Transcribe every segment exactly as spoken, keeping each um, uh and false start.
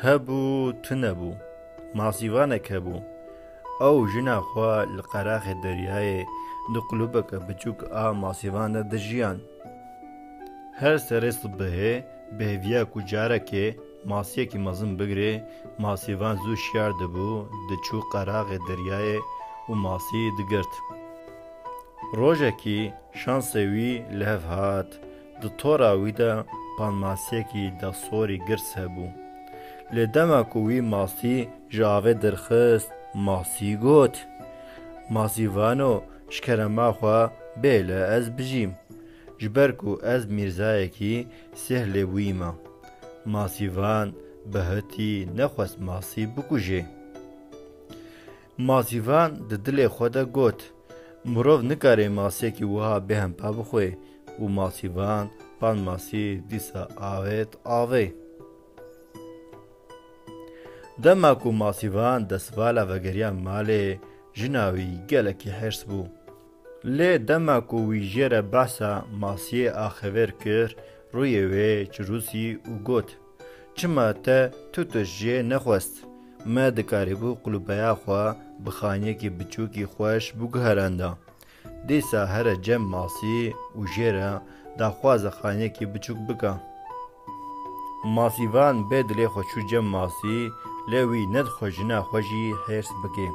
Hebû, tune bû. Masîvanek hebû. Ew jina xwe li qeraxê deryayê di qulûbeke biçûk a masîvan de dijiyan. Her serê sibehê bi hêviya ku carekê masiyekî mezin bigirê, masîvan zû şiyar dibû, diçû qeraxê deryayê û masî digirt. Rojekî şansê wî li hev hat, di tora wî de panmasiyekî dexsorî girs hebû. Lê dema ku wî masî ji avê derxist, masî got, "Masîvano, ji kerema xwe bêle ez bijîm, ji ber ku ez mîrzayekî sêh lêbûyî me." Masîvan bi hitî nexwest masî bikujê. Masîvan di dilê xwe de got, "Mirov nikare masiyekî wiha bêhempa bixwe." Û masîvan panmasî dîsa avêt avê. Dema ku masîvan destvala vegeriya malê, jina wî gelekî hêrs bû. Lê dema ku wî jê re behsa masiyê axivêr kir, rûyê wê çirûsî û got, "Çima te tu tişt jê nexwest? Me dikarîbû qulûbeya xwe bi xaniyekî biçûkî xweş biguheranda. Dîsa here cem masî û jê re daxwaza xaniyekî biçûk bike." Masîvan bê dilê xwe çû cem masî, lê wî nedixwest jina xwe jî hêrs bike.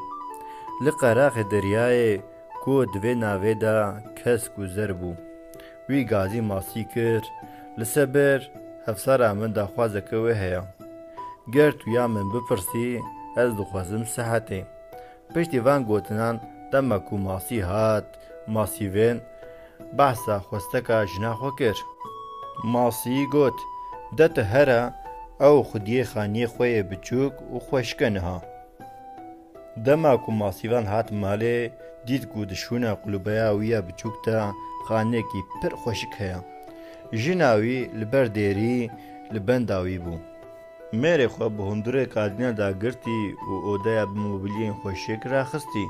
Li qeraxê deryayê ku di vê navê de kesk û zer bû, wî gazî masî kir, "Li sebir, hevsara min daxwazeke wê heye. Ger tu ya min bipirsî, ez dixwazim sihetê." Piştî van gotinan dema ku masî hat, masîvên behsa xwesteka jina xwe kir. Masî got, "De tu here, ew xwediyê xaniyê xwe yê biçûk û xweşik e niha." Dema ku masîvan hat malê, dît ku di şûna qulûbeya wî ya biçûk de xaniyekî pir xweşik heye. Jina wî li ber dêrî li benda wî bû. Mêrê xwe bi hundirê kadîna dagirtî û odeya bi mobilyên xweşik raxistî.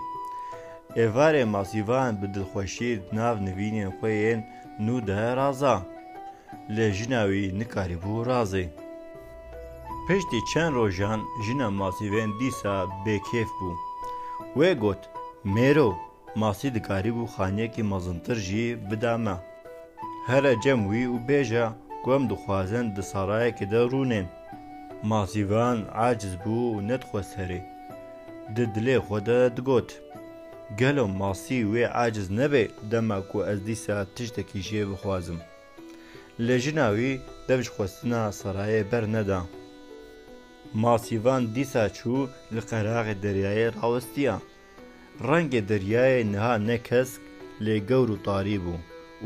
Êvarê masîvan bi dilxweşî di nav nivînên xwe yên nû de raza. Lê jina wî nikarîbû razê. Piştî çend rojan jina masîvên dîsa bêkêf bû. Wê got, "Mêro, masî dikarîbû xaniyekî mezintir jî bida me. Here cem wî û bêje ku em dixwazin di sarayekê de rûnên." Masîvan aciz bû û nedixwest herê. Di dilê xwe de digot, "Gelo masî wê aciz nebe dema ku ez dîsa tiştekî jê bixwazim?" Lê jina wî dev ji xwestina serayê berneda. Masîvan dîsa çû li qeraxê deryayê rawestiya. Rengê deryayê niha ne kesk lê gewr û tarî bû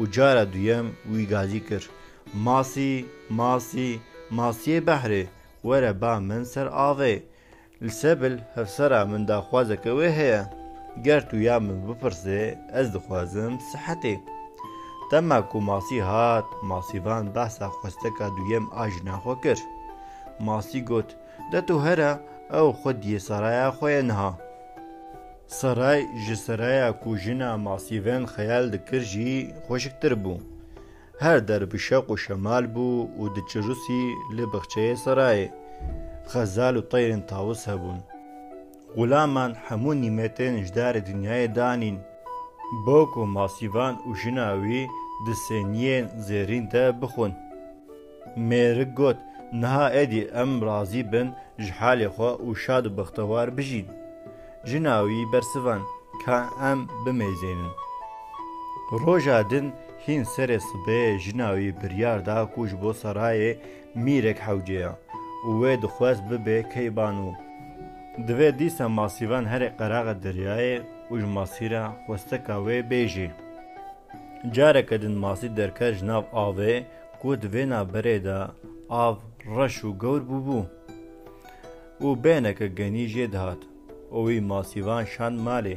û cara duyem wî gazî kir, "Masî, masî, masiyê behrê, were ba min ser avê. Li sebil hevsera min daxwazeke wê heye. Ger tu ya min bipirsê, ez dixwazim sihetê." Dema ku masî hat, masîvan behsa xwesteka duyem a jina xwe kir. Masî got, "De tu here, ew xwediyê seraya xwe ye niha." Seray ji seraya ku jina masîvên xeyal dikir jî xweşiktir bû. Her der bi şeq û şemal bû û diçirûsî li bixçeyê serayê. Xezal û teyrên tawis hebûn. Xulaman hemû nîmetên ji darê dinyayê danîn, bo ku masîvan û jina wî di sêniyên zêrîn de bixwin. Mêrik got, "Niha êdî em razî bin ji halê xwe û şad û bextewar bijîn." Jina wî bersivan, "Ka em bimeyzênin." Roja din hîn serê sibê jina wî biryar da ku ji bo serayê mîrek hewceya û wê dixwest bibe keybanû. Divê dîsa masîvan herê qeraxa deryayê û ji masî re xwesteka wê bêjê. Careke din masî derket ji nav avê ku di vê navberê de av reş û gewr bûbû û bêhneke genî jê dihat û wî masîvan şand malê.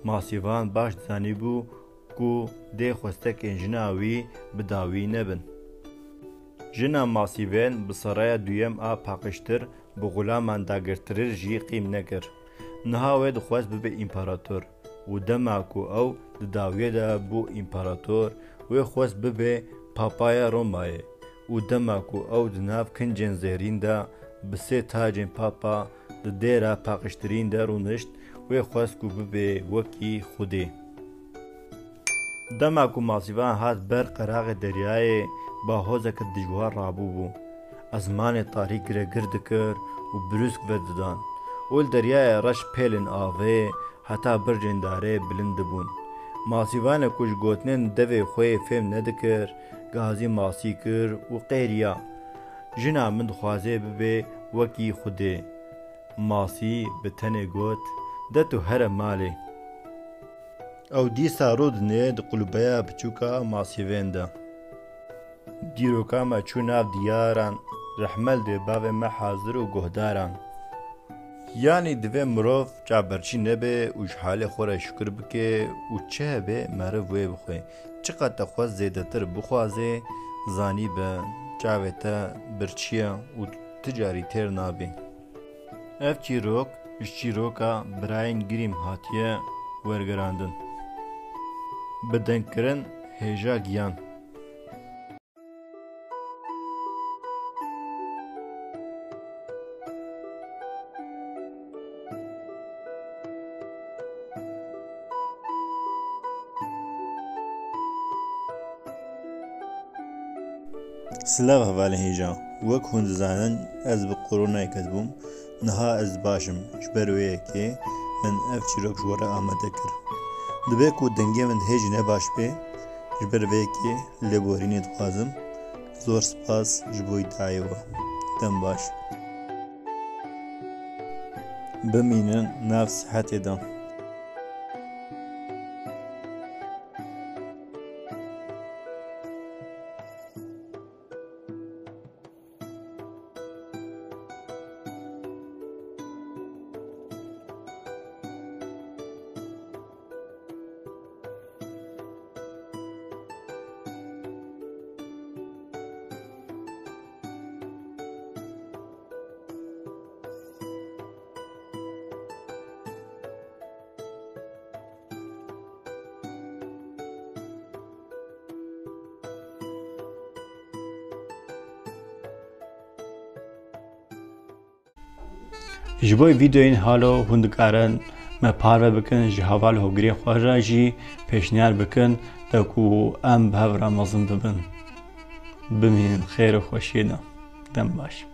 Masîvan baş dizanîbû ku dê xwestekên jina wî bi dawî nebin. Jina masîvên bi seraya duyem a paqijtir bi xulaman dagirtirir jî qîm nekir. Niha wê dixwest bibe împarator û dema ku ew di dawiyê de bû împarator, Wê xwest bibe papaya Romayê û dema ku ew di nav kincên zêrîn de bi sê tacên papa di dêra paqijtirîn de rûnişt, wê xwest ku bibe wekî Xwedê. Dema ku Masîvan hat ber qeraxê deryayê, bahozeke dijwar rabûbû. Ezmanê tarî giregir dikir û brûsk vedidan û li deryaya reş pêlên avê heta bircên darê bilind dibûn. Masîvanek ku ji gotinên devê xwe yê fêm nedikir, gazî masî kir û qêriya, "Jina min dixwaze bibe wekî Xwedê." Masî bi tenê got, "De tu here malê." Ew dîsa rû dinê di qulbeya biçûka masîvên de. Dîroka me çû nav diyaran, rehmel dê bavê me hazir û guhdaran. Yanî divê mirov çavbirçî nebe û ji halê xwe re şukir bike û çi hebe meriv wê bixwe. Çiqas te xwest zêdetir bixwaze, zanî be çavê te birçî ye û tu carî têr nabî. Ev çîrok ji çîroka Birayên Grimm hatiye wergerandin. Bi dengkirin Hêja Giyan. Silav hevalên hêja. Wek hûn dizanin, ez bi koronayê ketibûm. Niha ez baş im. Ji ber wê yekê min ev çîrok ji we re amade kir. Dibe ku dengê min hêj ne baş be, ji ber vê yekê lêborînê dixwazim. Zor spas ji bo îdayê we. Dem baş. Bimînin nav sihetê de. Ji bo vîdeoyên halo hûn dikarin me parve bikin, ji heval hogirê xwe re jî pêşniyar bikin, de ku em bi hev re mezin bibin. Bimînin xêr û xweşiyê de. Dem baş.